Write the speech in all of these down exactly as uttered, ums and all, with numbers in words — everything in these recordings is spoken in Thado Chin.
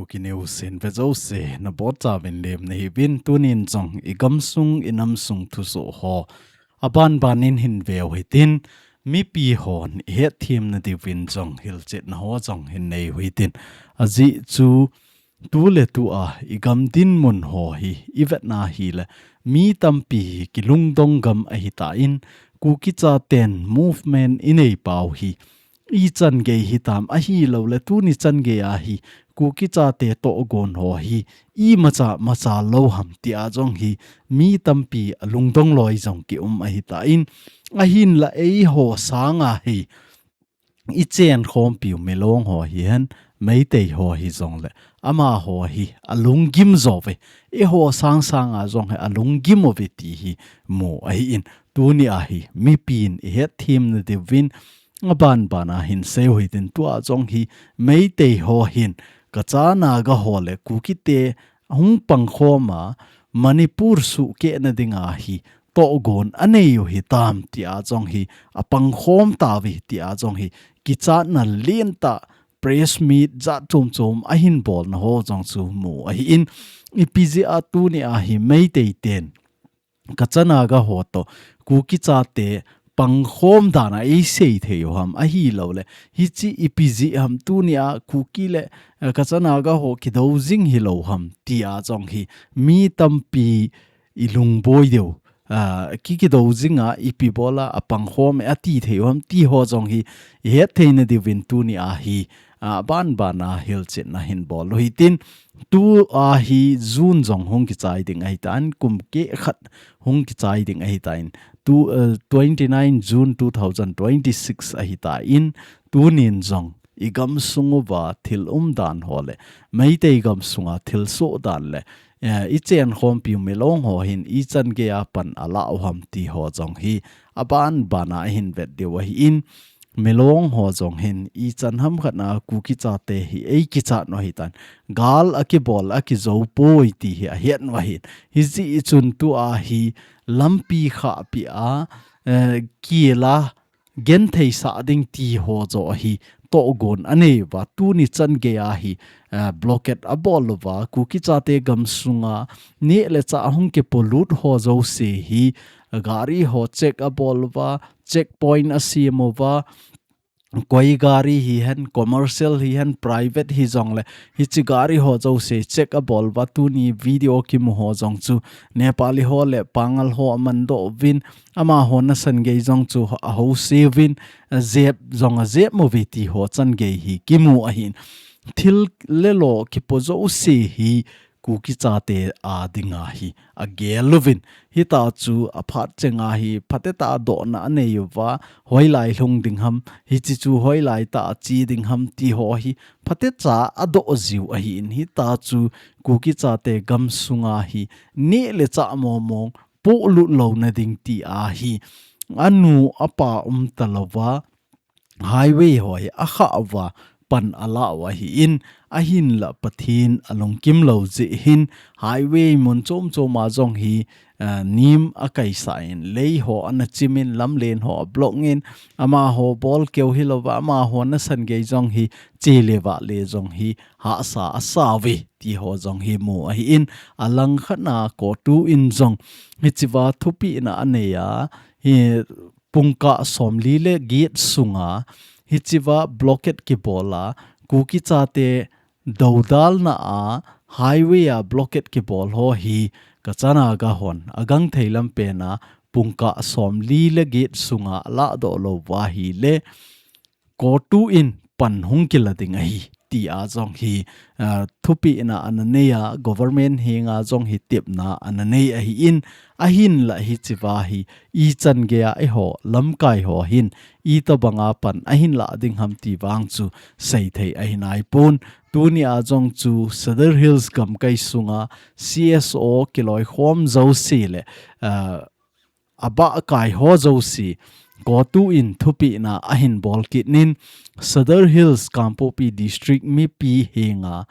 Kuki News hin ve jouse, nabonchauvin lemna hiuvin, tunin jong i gamsung, i namsung thusoh ho aban banin hin veu hitin, mipi hon i hetthem nadiuvin jong hilchetna ho jong hin nei u hitin. Ajeh chu, tu le tu a i gam dinmun ho hi i vetna hile, mi tampi hi kilungdong gam ahitan, Kuki chaten movement i neipau hi ichan gei hitam, ahilouleh tuni chan gei a hi Kuki chate tohgon ho hi imacha macha lou ham tia jong hi mi tampi alungdong loi jong kium ahitan, ahinla eiho sanga hi i chenkhompiu Milong ho hihen, Meitei ho hijongle, amaho hi alunggim jouve, eiho sang sanga jong hi alunggim uve ti hi mu ahin, tuni a hi mipin i hetthem nadiuvin, aban bana hin sei u hitin, tua jong hi Meitei ho hin Kacha Naga ho le Kukite hung pangkhom a, Manipur suhkeh nadinga hi tohgon anei u hitam tia jong hi apangkhom tauve tia jong hi kichatna lentah press meet jat chom chom ahin bolna ho jong chu mu ahin, ipi jeh a tuni a hi Meitei ten Kacha Naga ho toh Kuki chate pangkhom dan a eisei thei u ham, ahilouleh hiche ipi jeh ham, tuni a Kuki le, eh, Kacha Naga ho kidou jing hilou ham tia jong hi mi tampi i lungboi diu, ah, ki, kidou jing a, ipi bol a apangkhom e ati thei u ham ti ho jong hi i hetthei nadiuvin tuni a hi, ah, aban bana hilchetna hin bol u hitin, tu a hi June jong hung kichai ding ahitan, kum keh khat hung kichai ding ahitan, tu, eh, twenty nine June two thousand twenty six ahitan, tunin jong i gamsung uva thil umdan ho le Meitei gamsunga thilsoh dan le, eh, i chenkhompiu Milong ho hin ichan gei a pan ala u ham ti ho jong hi aban bana hin vet diu ahin, Milong ho jong hin ichan ham khat na Kuki chate hi eikichat u ahitan, gal akibol akijou poi ti hi ahet u ahin, hijeh chun tu a hi lampi khahpi a, eh, kila gentheisah ding ti ho joh hi tohgon anei uva, tuni chan gei a hi, eh, blockade abol uva, Kuki chate gamsunga neh le chah hung kipolut ho jouse hi, eh, gari ho check abol uva, checkpoint asem uva, koi gari hihen, commercial hihen, private hijongle, hiche gari ho jouse check abol uva, tuni video kimu ho jong chu Nepali ho le Pangal ho amandoh uvin, amaho nasan gei jong chu ahouse uvin, ajep jong ajep uve ti ho chan gei hi kimu ahin. Thil le lo kipo jouse hi Kuki chate a dinga hi agel uvin. Hita chu aphat chenga hi phatetah a dohna anei uva, hoilai lhung ding ham, hiche chu hoilai tah a che ding ham ti ho hi phatecha adoh jiu ahin. Hita chu Kuki chate gamsunga hi neh le chah momong polut louna ding ti a hi anu apa umta louva, highway ho hi akhah uva pan ala u ahin, ahinla Pathen alungkim lou jeh hin highway mun chom chom a jong hi, ah, nim akaisah in, lei ho ana chim in, lamlen ho ablock in, amaho bol keu hilouva, amaho nasan gei jong hi che le vah le jong hi hahsa asa uve ti ho jong hi mu ahin, alangkhat na COTU in jong hichea thupehna anei a, hi pungkah somli le get sunga hichea blockade kibol a, Kuki chate doudalna a highway a blockade kibol ho hi Kacha Naga hon agangthei lampen a pungkah somli le get sunga aladoh lou uva ahile, COTU in pan hung kila ding ahi, tia jong hi, ah, thupehna ana nei a, government henga jong hi tepna ana nei ahin, ahinla hichea hi ichan gei a eiho lamkai ho hin itobanga pan ahin lah ding ham ti vang chu seithei ahi naipon. Tuni a jong chu Sadar Hills gamkai sunga C S O kiloikhom jouse le, ah, abahkai ho jouse COTU in thupehna ahin bol kit in, Sadar Hills Kangpokpi District mipi henga,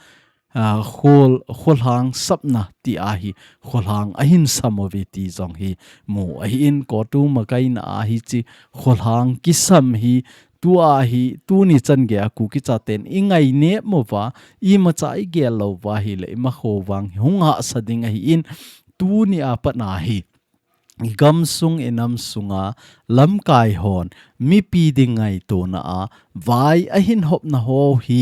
ah, khol, kholhang sapna ti a hi kholhang ahin sam uve ti jong hi mu ahin, COTU makaina a hiche kholhang kisam hi Tua hi, tuni chan geiya Kuki chaten i ngainep uva, imacha i gel lou uva ahile, i makho vang hi hung hahsa ding ahin, tuni a pat na hi i gamsung i nam sunga lamkai hon mipi ding ngaitona a vai ahin hopna ho hi,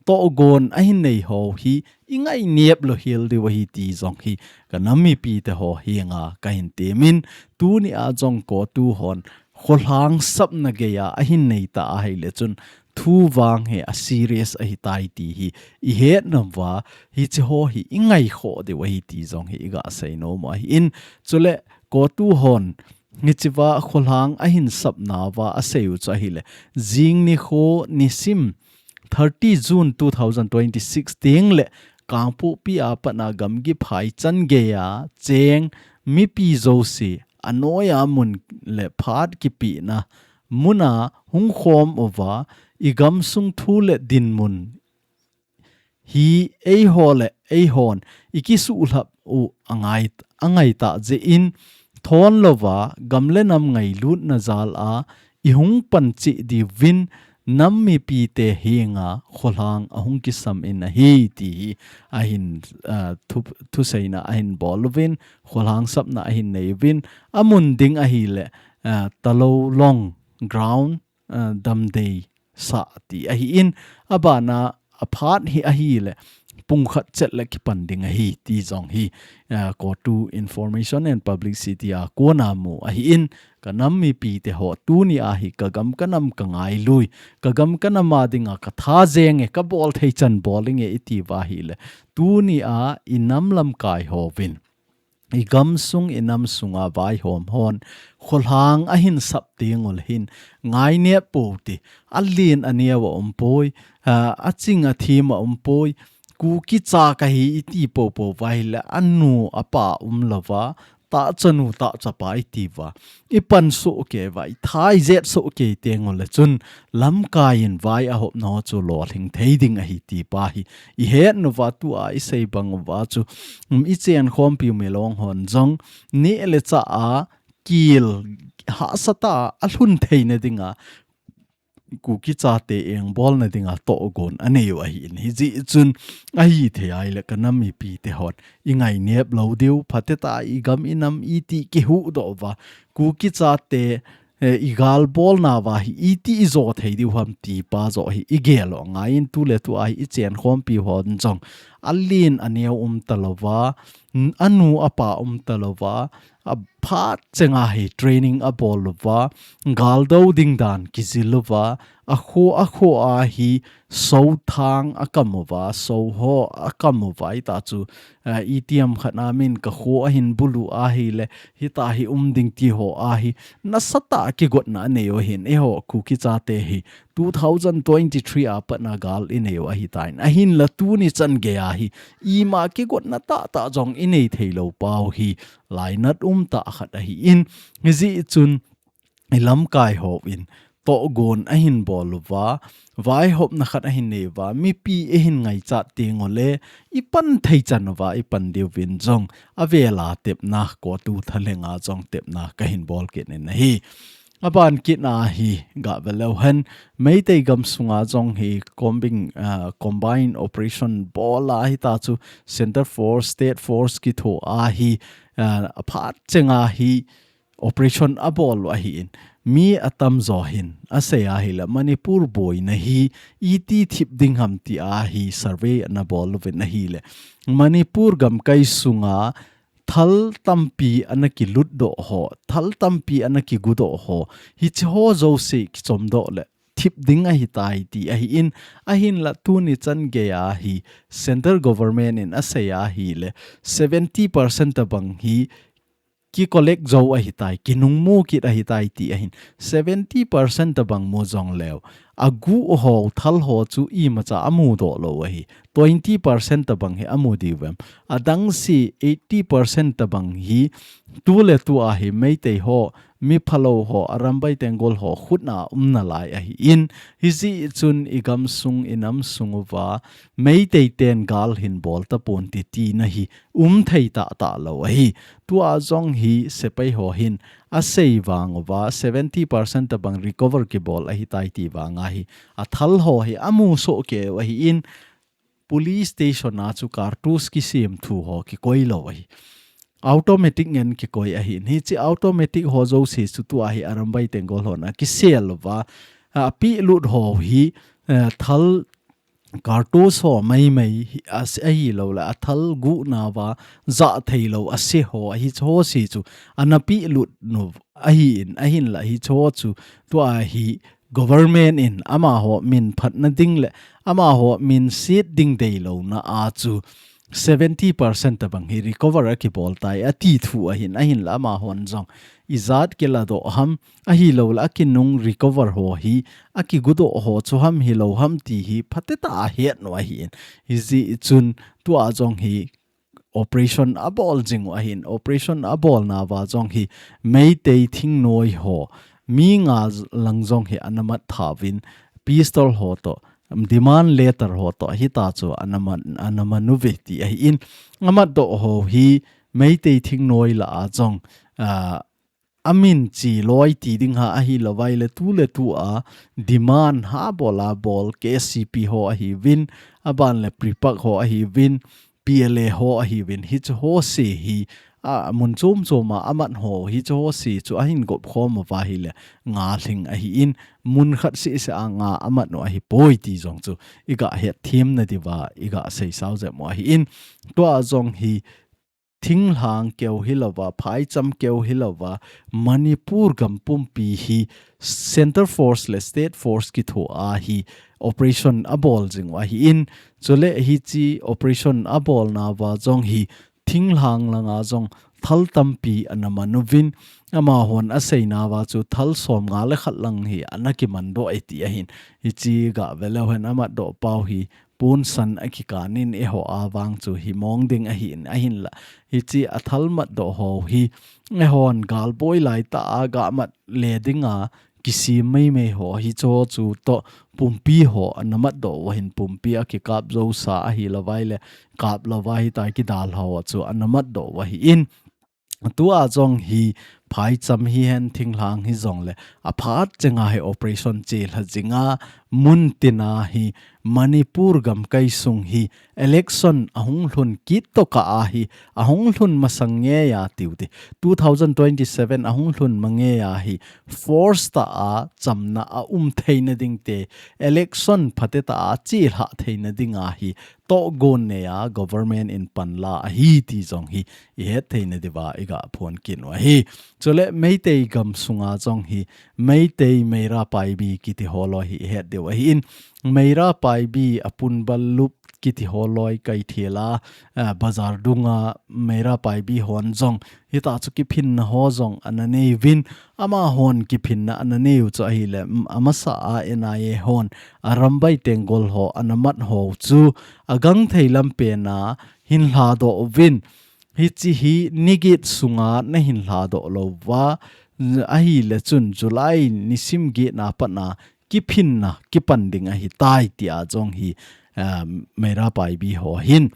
tohgon ahin nei ho hi, i ngainep lou hel diu ahi ti jong hi ka nam mipite ho henga ka hin temin, tuni a jong CoTU hon kholhang sapna geiya ahin nei ta ahile chun thu vang hi a serious ahitai ti hi i hetna uva, hiche ho hi i ngaikhoh diu ahi ti jong hi i gasei nom u ahin, chule CoTU hon hichea kholhang ahin sapna uva asei u chu ahile, jing nikho nisim thirty June two thousand twenty-six teng le Kangpokpi a pat na gamgi phai chan geiya cheng mipi jouse anoiya mun le phat kipehna muna hung khom uva, i gamsung thu le dinmun hi eiho le eihon i kisuhlhap u angai, angai tah jeh in, thon louva gam le nam ngailutna jal a i hung pan cheh diuvin nam mipite henga kholhang ahung kisam in ahi ti hi ahin, ah, thu, thuseina ahin bol uvin, kholhang sapna ahin nei uvin, amun ding ahile, ah, Talou Long ground, ah, Damdei Sah ti ahin, abana a phat hi ahile, pung khat chet le kipan ding ahi ti jong hi, ah, CoTU Information and Publicity a kona mu ahin, ka nam mipite ho tuni a hi ka gam ka nam ka ngailui, ka gam ka nam a dinga ka tha jeng e, ka bol thei chan bol inge i ti uva ahile, tuni a i nam lamkai hovin i gamsung i nam sunga vaihom hon kholhang ahin sap teng uleh hin ngainep pou te, alen aneo a um poi, ah, aching athem a um poi, Kuki cha kahi i ti poupou uva ahile anu apa um louva, tahchanu tahchapa i ti uva, i pan soh kei uva, i tha i jet soh kei teng uleh chun lamkai in vai ahopna ho chu lolhing thei ding ahi ti pa hi i hetna uva, tua i sei bang uva chu, um, i chenkhompi u Milong hon jong neh le chah a kil hahsa tah a lhun theina dinga Kuki chate engbolna dinga tohgon anei u ahin, hijeh chun ahithei ahile ka nam mipite hon i ngainep lou diu, phatecha i gam i nam i ti kihuhdoh uva, Kuki chate, eh, i galbolna uva hi i ti i jo thei diu ham ti pa joh hi i gel u angaiyin, tu le tu a hi i chenkhompi u hon jong alen aneo um talouva, n-, anu apa um talouva, a phat chenga hi training abol uva, galdo ding dan kijil uva, a kho, a kho a hi sothang akam uva, soho akam uva, hita chu, eh, itiham khat a min ka kho ahin bulu ahile, hita hi um ding ti ho a hi nasatah a kigotna anei u ahin, eiho Kuki chate hi two thousand twenty-three a pat na gal i nei u ahitan, ahinla tuni chan geiya hi ima kigotna tahtah jong i nei thei lou pau hi lainat um tah khat ahin, hijeh chun i lamkai hon tohgon ahin bol uva, vaihopna khat ahin nei uva, mipi eihin ngaichat teng uleh i pan thei chan uva i pan diuvin jong avela tepna CoTU thalhenga jong tepna kahin bol kit in ahi. Aban kit na hi gah ve leu hen, Meitei gam sunga jong hi combing, ah, combined operation bol a hita chu Centre Force, State Force kitho a hi, ah, a phat chenga hi operation abol u ahin, mi atamjo hin asei ahile, Manipur boina hi iti thip ding ham ti a hi survey ana bol uvin ahile, Manipur gamkai sunga thal tampi ana kilutdoh ho, thal tampi ana kigudoh ho, hiche ho jouse kichomdoh le thip ding ahitai ti ahin, ahinla tuni chan geiya hi Centre Government in asei ahile, seventy percent tabang hi ki collect jou ahitai, kinungmu kit ahitai ti ahin, seventy percent tabang mu jong leu, aguh ho, thal ho chu imacha amudoh lou ahi, twenty percent tabang hi amu diu vem. Adang si eighty percent tabang hi tu le tu a hi Meitei ho, mi phalou ho, Arambai Tenggol ho khut na um nalai ahin, hijeh chun i gamsung i nam sung uva Meitei ten gal hin bol tapon ti tina hi um thei tahtah lou ahi. Tua jong hi sepai ho hin asei vang uva seventy percent tabang recover kibol ahitai ti vang ahi. Athal ho hi amu soh keu ahin, police station a chu cartridge kisem thu ho kikoi lou ahi. Automatic ngen kikoi ahin. Hiche automatic ho jouse chu tua hi Arambai Tenggol hon akisel uva, apilut ho hi, eh, thal cartridge ho maimai hi, ase, ahilouleh athal guhna uva ja theilou ase ho, hiche ho se chu ana pilut nu ahin, ahinla hiche ho chu tua hi government in amaho min phatna ding le amaho min set ding deilouna a chu seventy percent tabang hi recover akibol tai ati thu ahin, ahinla amahon jong ijat kiladoh ham, ahilouleh akinung recover ho hi akigudoh ho chu ham hilou ham ti hi phatecha ahet nu ahin. Hijeh chun tua jong hi operation abol jing u ahin, operation abolna uva jong hi Meitei thingnoi ho mi nga lang jong hi ana mat tha uvin, pistol ho toh, demand letter ho toh, hita chu ana man, ana man uve ti ahin. Amat doh ho hi Meitei thingnoi lah a jong, ah, amin chi loi ti ding ham, ahilouleh tu le tu a demand ha bol a bol, K C P ho ahiuvin, aban le PREPAK ho ahiuvin, P L A ho ahiuvin, hiche ho se hi, a, mun chom chom a amat ho, hiche ho se chu ahin gop khom uva ahile nga lhing ahin, mun khat seh seh a nga amat u ahipoi ti jong chu iga het them na diuva iga seisao jep u ahin. Tua jong hi thinglhang keu hilouva, phaicham keu hilouva, Manipur gam pumpi hi Centre Force le State Force kitho a hi operation abol jing u ahin, chule hiche operation abolna uva jong hi thinglhang langa jong thal tampi ana man uvin, amahon aseina uva chu thal som nga le khat lang hi ana kiman doh e ti ahin. Hiche ga ve leu hen amat doh pau hi punsan akikan in eiho a vang chu himong ding ahin, ahinla hiche athal mat doh ho hi eihon galboi laitah a ga mat le dinga kisem maimai ho hiche ho chu toh pumpi ho ana mat doh u ahin, pumpi a kikap jousa ahilouva ahile kap louva hitia kidalha ho chu ana mat doh u ahin. Tua jong hi phaicham hihen thinglhang hijongle aphat chenga hi operation chelha jinga mun tina hi Manipur gamkai sung hi election ahung lhun kit tokah a hi ahung lhun masang ngei a tiu ti. Two thousand twenty-seven ahung lhun ma ngei a hi force tah a chamna aum theina ding te, election phatecha a chelha theina dinga hi tohgon nei a government in panla ahi ti jong hi ihet theina diuva iga phon kit u ahi. Chule Meitei gam sunga jong hi Meitei Meira Paibi kiti ho loi hi ihet diu ahin, Meira Paibi, Apunbal Lup kiti ho loi, Kaithel a, ah, bazar dunga Meira Paibi hon jong hitia chu kiphinna ho jong ana nei uvin, amahon kiphinna ana nei u chu ahile, mm, amasa a N I A hon Arambai Tenggol ho ana mat ho chu agangthei lampen a hin lhadoh uvin, hiche hi ni get sunga nahin lhadoh louva ahile chun July nisim get na pat a kiphinna kipan ding ahitai tia jong hi, um, Meira Paibi ho hin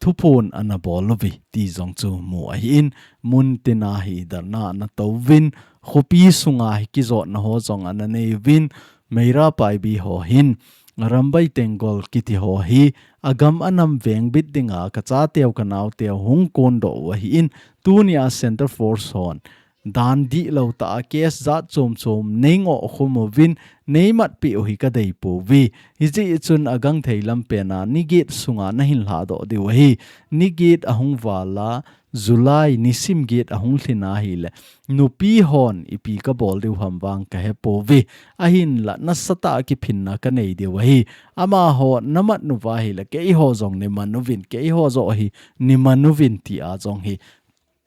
thuphon ana bol uve ti jong chu mu ahin, mun tina hi dharna ana tou uvin, khopi sunga hi kijotna ho jong ana nei uvin, Meira Paibi ho hin Arambai Tenggol kiti ho hi agam anam vengbit dinga kachateu kanaoteu hung kondoh u ahin, tunia Centre Force hon dan dihlou tah a case jat chom chom nei ngoh khum uvin, nei matpeh u hi kadei pouve. Hijeh chun agangthei lampen a ni get sunga nahin lhadoh diu ahi. Ni get ahung val a, July nisim get ahung lhin ahile, nupi hon ipi kabol diu ham vang kahe pouve. Ahinla nasatah a kiphinna kanei diu ahi. Amaho namat uva ahile, keiho jong nei man uvin, keiho joh hi nei man uvin tia jong hi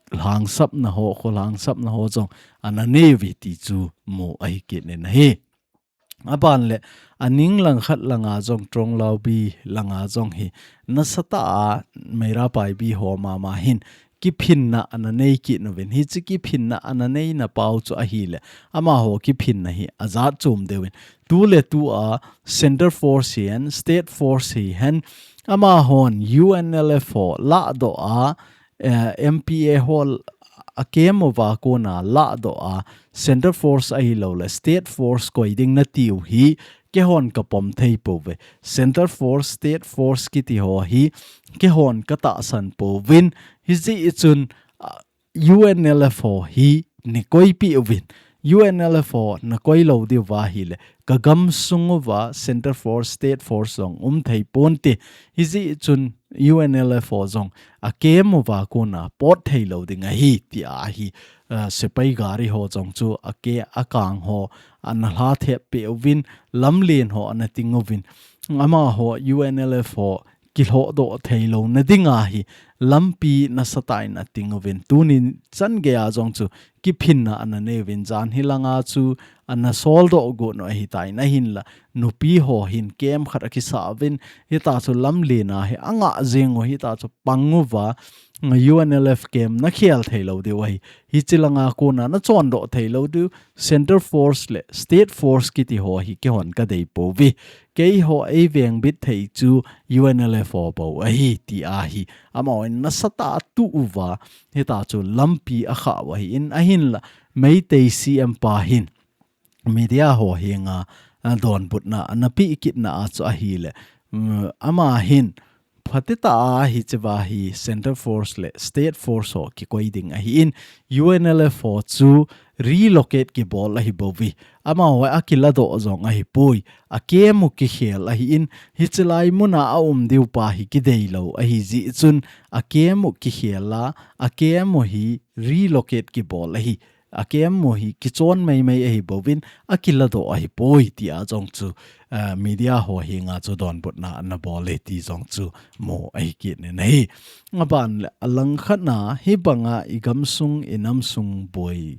lhangsapna ho, kho lhangsapna ho jong ana nei uve ti chu mu ahi kit in ahi. Aban le, aning langkhat langa jong, Tronglaubi langa jong hi nasatah a Meira Paibi ho mama hin kiphinna ana nei kit uvin. Hiche kiphinna ana neina pau chu ahile, amaho kiphinna hi ajat chom deuin, tu le tu a Centre Force hihen, State Force hihen, amahon U N L F ho lahdoh a, eh, M P A ho a camp uva kona lahdoh a, Centre Force ahilou le State Force koi ding nati u hi, keihon kapom thei pouve. Centre Force, State Force kiti ho hi, keihon katahsan pouvin, hijeh chun, ah, U N L F ho hi, neikoipeh uvin. U N L F ho nakoi lou diu va ahile, kagamsung uva Centre Force, State Force jong um thei ponte. Hijeh chun U N L F ho jong a camp uva kona pot thei lou ding ahi, tia hi, ah, sepai gari ho jong chu a ke-, a kang ho ana lha thep peh uvin, lamlen ho ana ting uvin. Amaho U N L F ho kilhohdoh thei louna dinga hi lampi nasatah in ating uvin. Tuni chan geiya jong chu kiphinna ana nei uvin, jan hilanga chu ana soldoh got u ahitan, ahinla nupi ho hin camp khat akisah uvin, hita chu lamlen a hi angah jeng u, hita chu pang uva U N L F camp nakhel thei lou diu ahi. Hiche langa kona nachondoh thei lou diu, Centre Force le State Force kiti ho hi keihon kadei pouve. Keiho eivengbit thei chu U N L F ho bou ahi, tia hi amahon nasatah a atuh uva, hita chu lampi akhah u ahin, ahinla Meitei C M pa hin media ho henga, a, donbutna ana peh kitna a chu ahile, mm, ama hin phatetah a hichea hi Centre Force le State Force ho kikoi ding ahin, U N L F ho chu relocate kibol ahi bouve. Amaho akiladoh jong ahipoi. A camp u kikhel ahin, hichelai muna aum diu pa hi kidei lou ahi jeh chun, a camp u kikhel a, a camp u hi relocate kibol ahi. A camp u hi kichon maimai ahi bouvin, akiladoh ahipoi, tia jong chu, ah, media ho henga chu donbutna ana bol e ti jong chu mu ahi kit in ahi. Aban le, alangkhat na, hibanga i gamsung, i namsung boi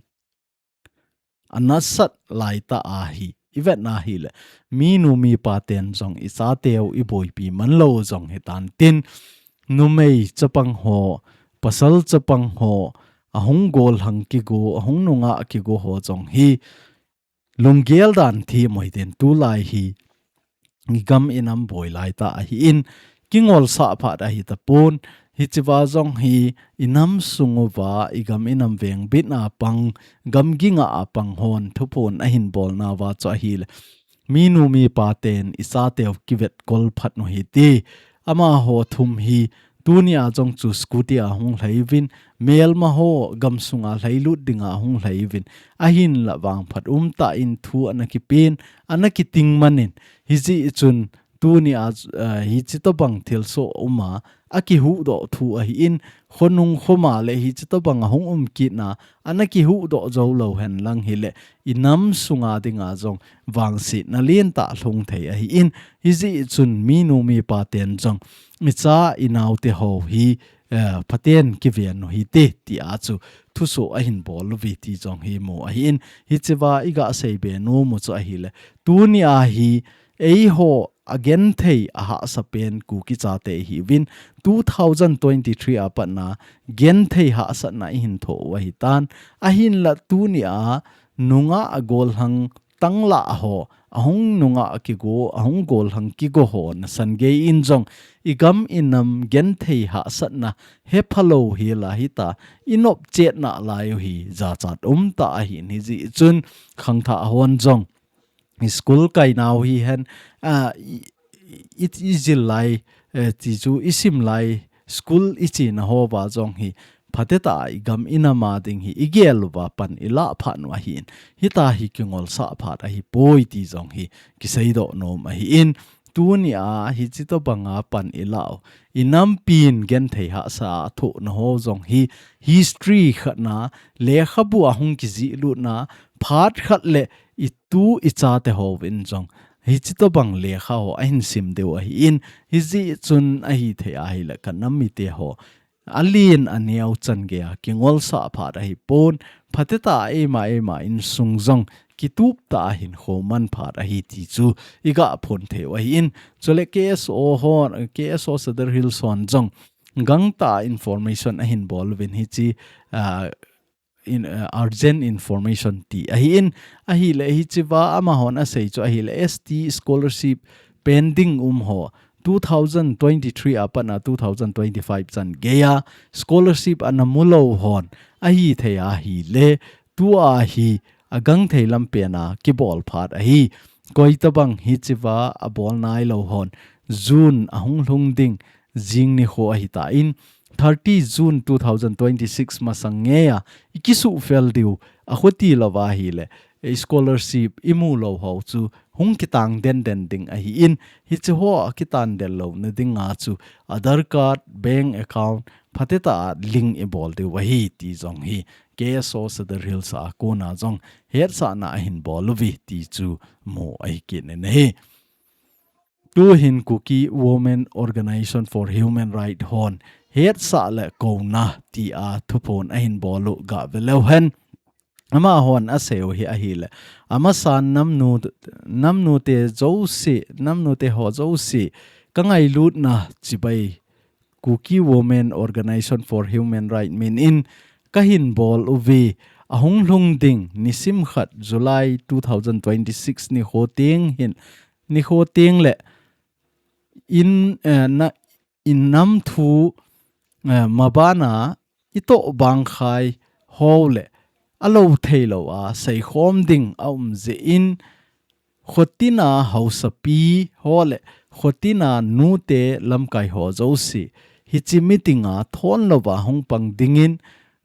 anasat laitah a hi, i vetna hile, minu mipa ten jong i chateu i boipi man lou jong hitan tin, numei chapang ho, pasal chapang ho, ahung golhang kigo, ahung nungah kigo ho jong hi, lunggel dan thim u hitin, tulai hi i gam i nam boi laitah ahin, kingolsah phat ahi tapon, hichea jong hi i namsung uva, i gam i nam vengbitna pang, gam ginga a pang hon thuphon ahin bolna uva chu ahile, minu mipa ten i chateu kivetkol phat u hite. Amaho thum hi tunia jong chu scooty a hung lhai uvin, melma ho gamsunga lhailut dinga hung lhai uvin, ahinla vangphat umtah in thu ana kipen, ana kiting man in, hijeh chun tunia, eh, hiche tobang thilsoh uma, akihuhdoh thu ahin, khonung khoma le hiche tobang ahung um kitna, ana kihuhdoh jou lou henlang hile, i namsunga dinga jong vangsetna lentah lhung thei ahin, hijeh chun minu mipa ten jong i cha i naote ho hi, eh, phaten kiven u hite, tia chu thusoh ahin bol uve ti jong hi mu ahin, hichea i gasei be nom u chu ahile, tunia hi eiho agenthei ahahsa pen Kuki chate ihiuvin, two thousand twenty-three a patna genthei hahsatna ihin thoh u ahitan, ahinla tunia nungah a golhang tanglah ho, ahung nungah kigo, ahung golhang kigo ho nasan gei in jong, i gam i nam genthei hahsatna hephalou hila hita, i nopchetna lai u hi jachat umtah ahin, hijeh chun khangthah hon jong school kainau hihen, ah, i, i, i jil lai, eh, ti chu i sim lai, school i chena houva jong hi, phatetah a i gam i nam a ding hi, i gel uva pan i lah phat u ahin. Hita hi kingolsah phat ahipoi ti jong hi, kiseidoh nom ahin. Tunia hiche tobanga pan i lah u, i nampin genthei hahsa a thohna ho jong hi, history khatna, lekhabu a hung kijih lutna, phat khat le i tu i chate houvin jong, hiche tobang lekha ho ahin sim diu ahin, hijeh chun ahithei ahile ka nam mite ho, alen aneo chan geiya kingolsah phat ahipon, phatetah a eima eima insung jong kitup tah a hinkho man phat ahi ti chu i gaphon thei u ahin, chule K S O hon, K S O Sadar Hills hon jong gangtah a information ahin bol uvin hiche, ah, in, uh, urgent information ti ahin, ahile hichea amahon asei chu ahile S T scholarship pending um ho, two thousand twenty-three a patna two thousand twenty-five chan geiya scholarship ana mulou hon, ahi thei ahile, tua hi agangthei lampen a kibol phat ahi. Koitabang hichea abol nailou hon June ahung lhung ding jing nikho ahitan, thirty June two thousand twenty-six masang ngeia ikisuhfel diu, akhuti louva ahile, eh, scholarship imu lou ho chu hung kitang denden ding ahin, hiche ho akitan del louna dinga chu Aadhaar card, bank account, phatecha a link ibol diu ahi ti jong hi K S O Sadar Hills a kona jong hetsahna ahin bol uve ti chu mu ahi kit in ahi. Tuhin Kuki Women Organization for Human Rights hon hetsah le kouna tia thuphon ahin bol u gave leu hen. Amahon aseiu hi ahile, amasan namnu, namnute jouse, namnute ho jouse kangailutna chibai Kuki Women Organization for Human Rights min in kahin bol uve, ahung lhung ding nisim khat July two thousand twenty-six nikho teng hin, nikho teng le in, eh, na, in nam thu, eh, mabana itoh bangkhai ho le alou theilou a seikhom ding aum jeh in, khotina hausapi ho le khotina nute lamkai ho jouse hiche meeting a thon louva hung pang dingin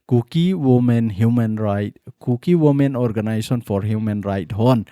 Kuki Women Human Rights, Kuki Women Organization for Human Rights hon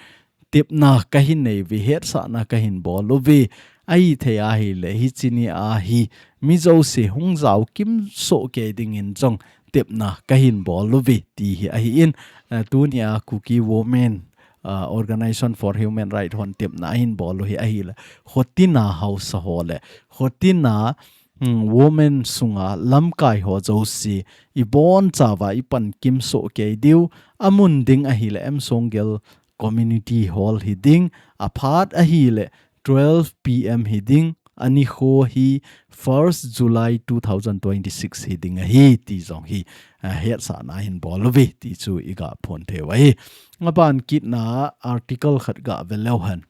tepna kahin nei uve, hetsahna kahin bol uve. Ahithei ahile, hiche ni a hi mi jouse hung jao kimsoh kei dingin jong tepna kahin bol uve ti hi ahin, eh, tunia Kuki Women, ah, Organization for Human Rights hon tepna ahin bol u hi ahile, khotina hausa ho le khotina, mm, women sunga lamkai ho jouse ibonchauva ipan kimsoh kei diu, amun ding ahile M Songgel Community Hall hiding, aphat ahile twelve P M hiding, anikho hi first July two thousand twenty-six hiding ahi ti jong hi, ah, hetsahna hin bol uve ti chu iga phon thei u ahi. Aban kitna article khat gave leu hen.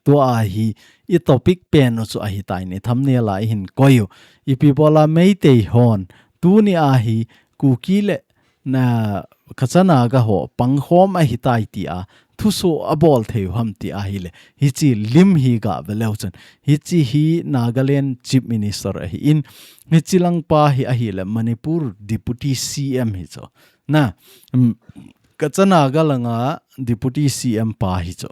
Tua hi i topic pen u chu ahitan, i thumbnail a ihin koi u. Ipi bola Meitei hon tuni a hi Kuki le na Kacha Naga ho pangkhom ahitai tia thusoh abol thei u ham ti ahile, hiche lim hi gave leu chun, hiche hi Nagaland Chief Minister ahin, hiche lang pa hi ahile Manipur Deputy C M hi chu. Na, um, Kacha Naga langa Deputy C M pa hi chu.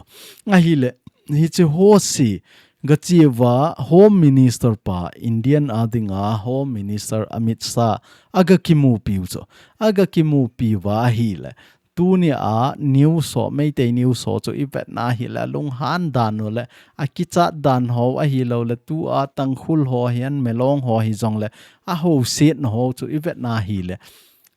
Ahile, hiche ho si, gache uva Home Minister pa, Indian a dinga Home Minister Amit Shah, aga kimupi u chu. Aga kimupi uva ahile, tuni a news ho, Meitei news ho chu ivetna ahile, lunghan dan u le, akichat dan ho ahilou le, tua Tangkhul ho hihen, Milong ho hijong le, ahousetna ho chu ivetna ahile,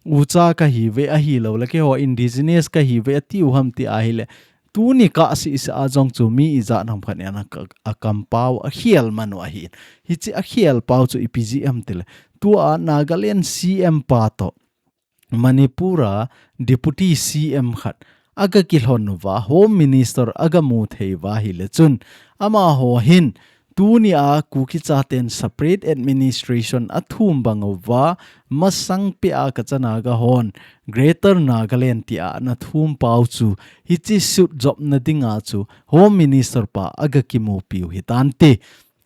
ucha kahiuve ahilou le, keiho indigenous kahiuve atiu ham ti ahile, tuni kah seh seh a jong chu mi ijat ham khat in a ka, akampau akhel man u ahi. Hiche akhel pau chu ipi jeh ham tile, tua Nagaland C M pa toh Manipur a Deputy C M khat aga kilhon uva, Home Minister aga mu thei uva ahile chun, amaho hin tuni a Kuki chaten separate administration athum bang uva, masang peh a Kacha Naga hon Greater Nagaland tia ana thum pau chu, hiche sutjopna dinga chu Home Minister pa aga kimupi u hitante,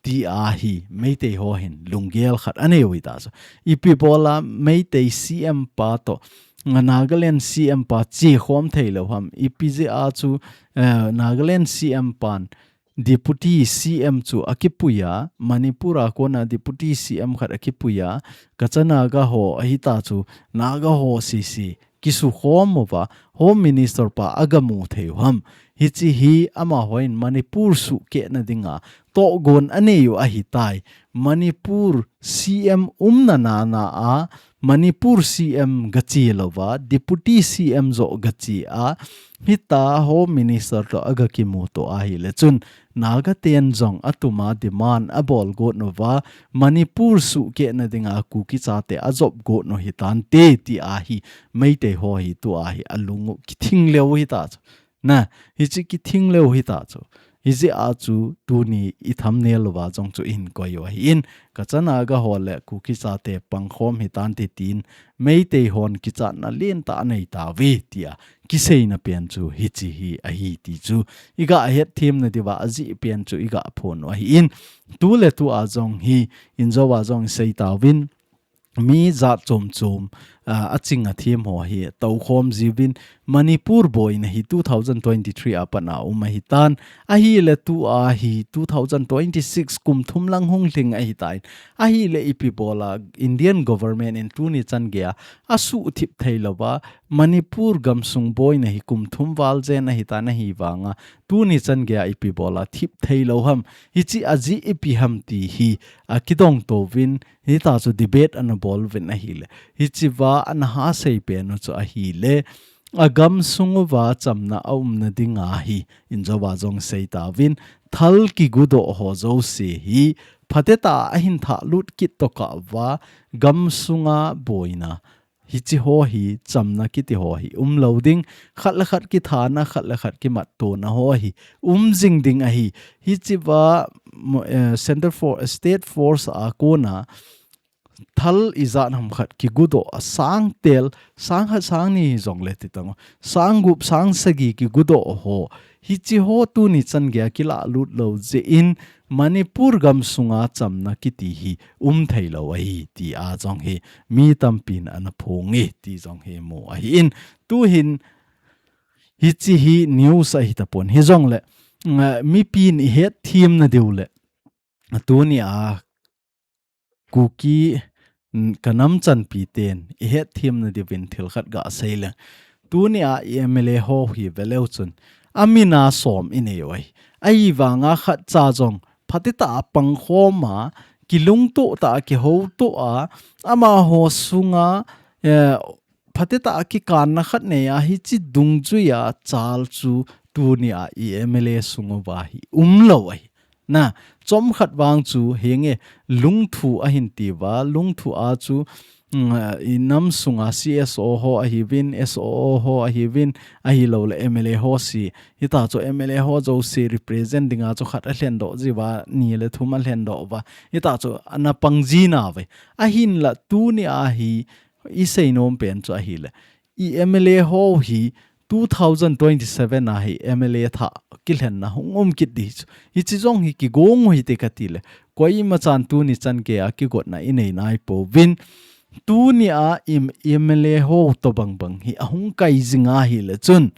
ti ahi Meitei ho hin lunggel khat anei u hita chu. Ipi bola Meitei C M pa toh, nga Nagaland C M pa chekhom thei lou ham. Ipi jeh a chu, eh, Nagaland C M pan Deputy C M chu akipui a, Manipur a kona Deputy C M khat akipui a, Kacha Naga ho ahita chu, Naga ho sese kisukhom uva, Home Minister pa aga mu thei u ham. Hiche hi amaho in Manipur suhkehna dinga tohgon anei u ahitai. Manipur C M umna nana a, Manipur C M gache louva, Deputy C M joh gache a, hita Home Minister toh aga kimuto ahile chun, Naga ten jong atuma demand abol got uva, Manipur suhkehna dinga Kuki chate ajop got u hitante ti ahi, Meitei ho hi tua hi alung u kithing leu hita chu. Na, hiche kithing leu hita chu. Hijeh a chu tuni i thumbnail uva jong chu ihin koi u ahin, Kacha Naga ho le Kuki chate pangkhom hitan tin, Meitei hon kichatna lentah anei tauve tia kiseina pen chu hiche hi ahi ti chu i gah hetthem nadiuva ajeh pen chu i gah phon u ahin, tuletu a jong hi, injou a jong i sei tauvin, mi jat chom chom, ah, aching athem ho hi toukhom jiuvin, Manipur boina hi two thousand twenty-three a pat a um ahitan, ahile tua hi two thousand twenty-six kum thum lang hung lhing ahitan, ahile ipi bola Indian government in tuni chan geiya asuhthip theilouva, Manipur gamsung boina hi kum thum val jen ahitan, ahivanga tuni chan geiya ipi bola thip theilou ham, hiche ajeh ipi ham ti hi akidong touvin, hita chu debate ana bol uvin ahile, hichea ana hasei pen u chu ahile, agamsung uva chamna aumna dinga hi, injou a jong sei tauvin, thal kigudoh ho jouse hi phatetah a ahin thahlut kit tokah uva, gamsunga boina hiche ho hi, chamna kiti ho hi umlou ding, khat le khat kithana, khat le khat kimattona ho hi um jing ding ahi. Hichea mo-, eh, Centre for State Force a kona thal ijat ham khat kigudoh a, sangtel, sangkhat sangni hijongle ti tang u, sanggup sangsagi kigudoh ho, hiche ho tuni chan geiya kilahlut lou jeh in, Manipur gamsunga chamna kiti hi um theilou ahi tia jong hi mi tampin ana phonge ti jong hi mu ahin, tuhin hiche hi news ahi tapon, hijongle, mm, mipin i hetthem nadiu le, tunia Kuki, mm, ka nam chanpi ten i hetthem nadiuvin thil khat gasei leng. Tunia i M L A ho hi veleu chun, amin a som inei u ahi. Ahivanga khatcha jong phatetah a pangkhom a, kilungtoh tah a, kihoutoh a, amaho sunga, eh, phatetah a kikanna khat nei a, hiche dungjuia chal chu tunia i M L A sung uva hi umlou ahi. Na, chomkhat vang chu henge, lungthu ahin tiuva, lungthu a chu, mm, i nam sunga C S O ho ahiuvin, S O O ho ahiuvin, ahilouleh M L A ho si. Hita chu M L A ho jouse represent dinga chu khat alhendoh jiuva, ni le thum alhendoh uva. Hita chu ana pang jinauve. Ahinla tunia hi i seinom pen chu ahile, i M L A ho hi two thousand twenty-seven a hi M L A thah kilhenna hung um kit ding chu, hiche jong hi kigong u hite kati le, koima chan tuni chan geiya kigotna inei naipouvin, tunia i M L A ho tobang bang hi ahung kai jing ahile chun,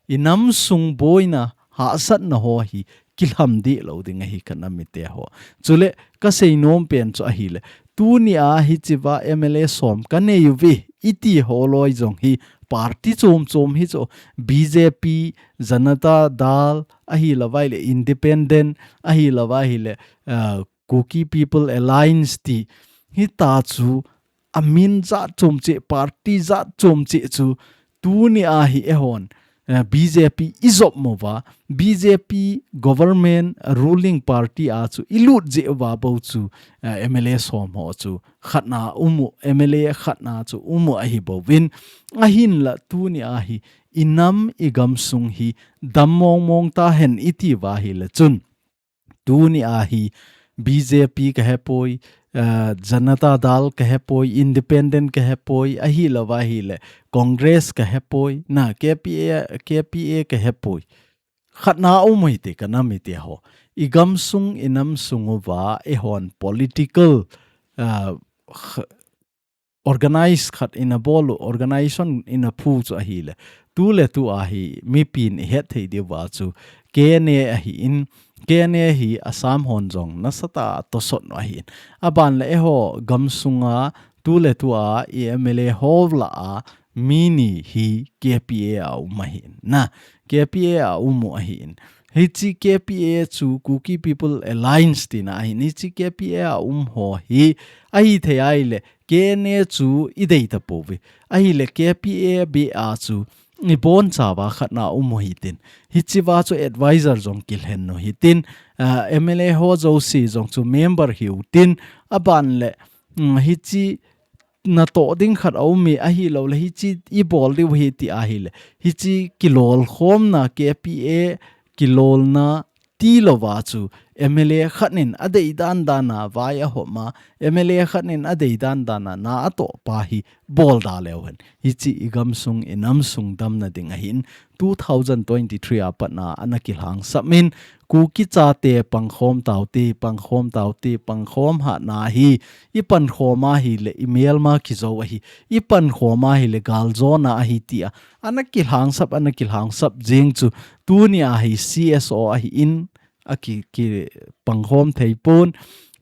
i nam sung boina hahsatna ho hi kilham deh lou ding ahi ka nam mite ho. Chule ka seinom pen chu ahile, tunia hichea M L A som ka nei uve iti ho loi jong hi party chom chom hi chu, B J P, Janata Dal, ahilouva ahile Independent, ahilouva ahile, ah, Kuki People Alliance ti, hita chu amin jat chom cheh, party jat chom cheh chu, tunia hi eihon, eh, B J P i jop mo uva, B J P government, ruling party a chu i lut jeh uva bou chu, eh, M L A som ho chu khatna um u, M L A khatna chu um u ahi bouvin, ahinla tunia hi i nam i gamsung hi dam mong mong tahen iti uva ahile chun, tunia hi B J P ka hepoi, ah, Janata Dal ka hepoi, Independent ka hepoi, ahilouva ahile Congress ka hepoi, na K P A, K P A ka hepoi. Khatna um u hite ka nam mite ho. I gamsung i nam sung uva eihon political, ah, kh-, organize khat ina bol u, organization ina phu chu ahile, tuletu a hi mipin i hetthei diuva chu K N A ahin, K N A hi Assam hon jong nasatah a tosot u ahin. Aban le eiho gamsunga tuletu a i M L A ho lah a mi ni hi K P A a um ahin. Na, K P A a um u ahin. Hiche K P A chu Kuki People Alliance tina ahin. Hiche K P A a um ho hi ahithei ahile K N A chu i dei tapouve. Ahile K P A beh a chu i bonchauva khatna um u hitin. Hichea chu advisor jong kilhen u hitin. Ah, M L A ho jouse jong chu member hiu tin. Aban le, mm, hiche natoh ding khat aum e, ahilouleh hiche i bol diu ahi ti ahile, hiche kilolkhomna K P A kilolna ti louva chu M L A khat in adei dan dan a vai ahom a, M L A khat in adei dan dan a na atoh pa hi bol da leu hen. Hichi i gamsung i namsung damna ding ahin two thousand twenty-three a pat na ana kilhangsap in Kuki chate pangkhom taute, pangkhom taute, pangkhom hahna hi i pankhom ahile i melma kijo ahi, i pankhom ahile galjona ahi tia ana kilhangsap, ana kilhangsap jeng chu tuni a hi C S O ahin a ki, ki pangkhom thei pon,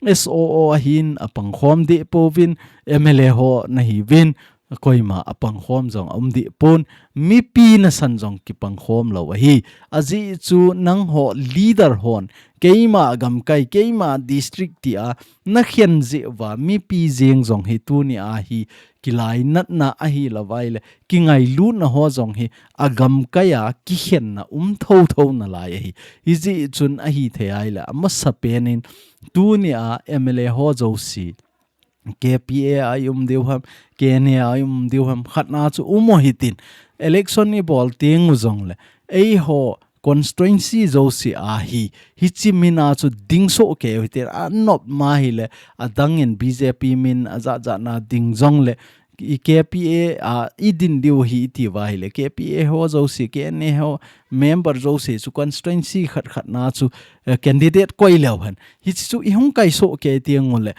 S O O ahin a pangkhom deh pouvin, M L A ho na hiuvin, koima a pangkhom jong a um deh pon, mipi nasan jong kipangkhom lou ahi. Ajeh chu nangho leader hon, keima gamkai, keima district tia na khen jeh uva, mipi jeng jong hi tuni a hi kilainatna ahi lou vai le, kingailutna ho jong hi a gamkai a kikhenna um thotho nalai ahi. Hijeh chun ahithei ahile, amasapen in tuni a M L A ho jouse, K P A a i um diu ham, K N A a i um diu ham, khatna chu um u hitin. Election i bol teng u jongle, eiho constituency jouse a hi, hichi min a chu ding soh kei u hitin, a nop ma hile, adang in B J P min a jat jat na ding jongle, i K P A a i din diu hi i ti uva hile, K P A ho jouse, K N A ho member jouse chu constituency khat khat na chu, eh, candidate koi leu hen. Hichi chu i hung kai soh kei teng u le,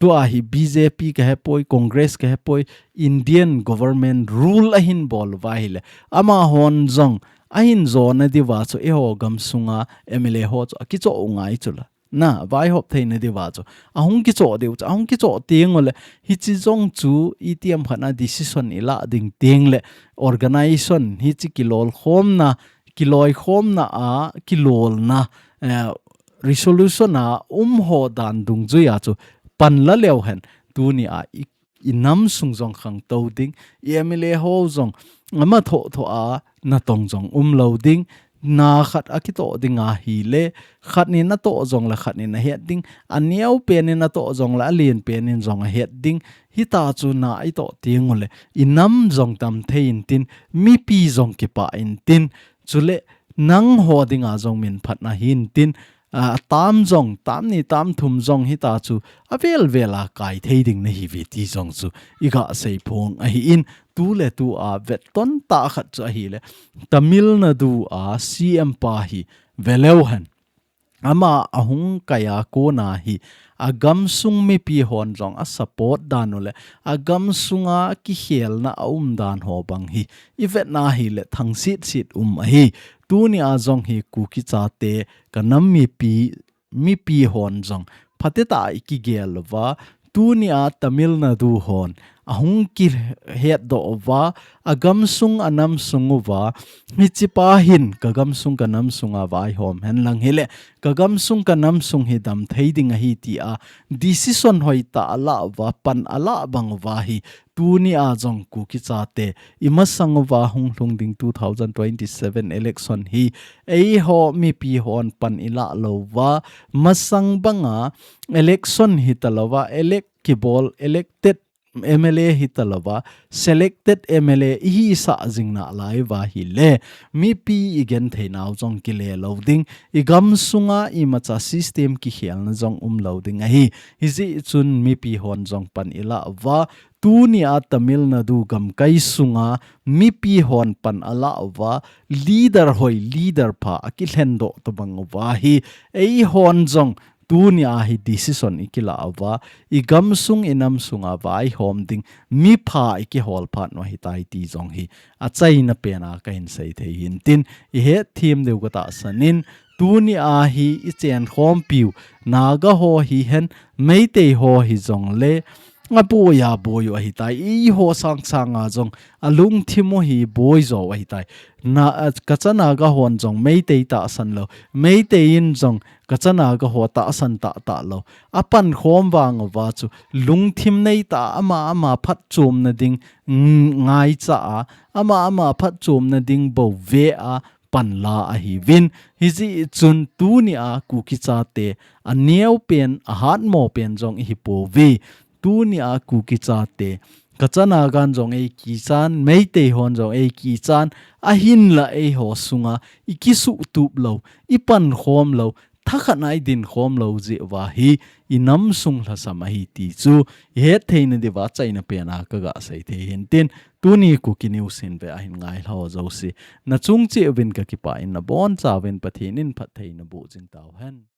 tua hi B J P ka hepoi, Congress ka hepoi, Indian government rule ahin bol uva hile, amahon jong ahin jona diuva chu eiho gamsunga M L A ho chu a kichoh u ngai chu la. Na, vaihop theina diuva chu. A hung kichoh diu chu, a hung kichoh teng u le, hichi jong chu itiham khat na decision i lah ding teng le, organization hichi kilolkhomna, kiloikhomna a, kilolna, eh, resolution a um ho dan dungjui a chu pan la leu hen. Tuni a i i namsung jong khangtou ding, i M L A ho jong ama thoh thoh a natong jong um lou ding, na khat a kitoh ding ahile, khat in atoh jongle khat in ahet ding, aneo pen in atoh jongle alen pen in jong ahet ding, hita chu na i toh teng u le, i nam jong dam thei intin, mipi jong kipah intin, chule nangho dinga jong min phatna hintin, a, tam jong, tam ni, tam thum jong hita chu, avel vel a kai thei ding nahiuve ti jong chu, i gasei phong ahin, tu le tu a vetton tah khat chu ahile, Tamil Nadu a C M pa hi ve leu hen. Ama a hung kai a kona hi, a gamsung mipi hon jong a support dan u le, a gamsunga kikhelna a um dan ho bang hi, i vetna hile thangsit sit um ahi. Tuni a jong hi Kuki chate ka nam mipi, mipi hon jong phatecha i kigel uva, tuni a Tamil Nadu hon a hung kihetdoh uva, a gamsung a namsung uva, hichi pa hin ka gamsung ka namsung a vaihom hen lang hile, ka gamsung ka namsung hi dam thei ding ahi tia decision hoitah a lah uva, pan a lah bang uva hi, tuni a jong Kuki chate i masang uva hung lhung ding two thousand twenty-seven election hi, eiho mipi hon pan i lah lou uva, masang banga election hita louva, elect kibol, elected M L A hita louva, selected M L A i hisah jing nalai uva hile, mipi i genthei nau jong kile lou ding, i gamsunga imacha system kikhelna jong um lou ding ahi. Hijeh chun mipi hon jong pan i lah uva, tuni a Tamil Nadu gamkai sunga mipi hon pan a lah uva, leader hoi, leader pha a kilhendoh tobang uva hi, eihon jong tuni a hi decision i kilah uva, i gamsung i namsung a vaihom ding, mipha i kihol phat u ahitai ti jong hi achaina pen a kahin sei thei hintin, i hetthem diu ka tahsan in, tuni a hi i chenkhompiu, Naga ho hihen, Meitei ho hijongle, aboi aboi u ahitai, eiho sangsang a jong, alungthim u hi boi jo ahitai. Na, a, Kacha Naga hon jong Meitei tahsan lou, Meitei in jong Kacha Naga ho tahsan tahtah lou. A pankhom vang uva chu, lungthim neitah a ama ama phatchomna ding, ng-, ngaicha a, ama ama phatchomna ding bou ve a, pan la ahiuvin. Hijeh chun tuni a Kuki chate, aneo pen, ahatmo pen jong i hi pouve. Tuni a Kuki chate, Kachana gan jong eikichan, Meitei hon jong eikichan, ahinla eiho sunga ikisuhtup lou, ipankhom lou, thakhat na idinkhom lou jeh uva hi inam sung lhasam ahi ti chu ihet theina diuva achaina pena kaga sei thei hin tin, tuni Kuki News hin ve ahin ngailhah jouse nachung cheh uvin kakipah in, nabonchauvin Pathen in phatthei naboh jing tauhen.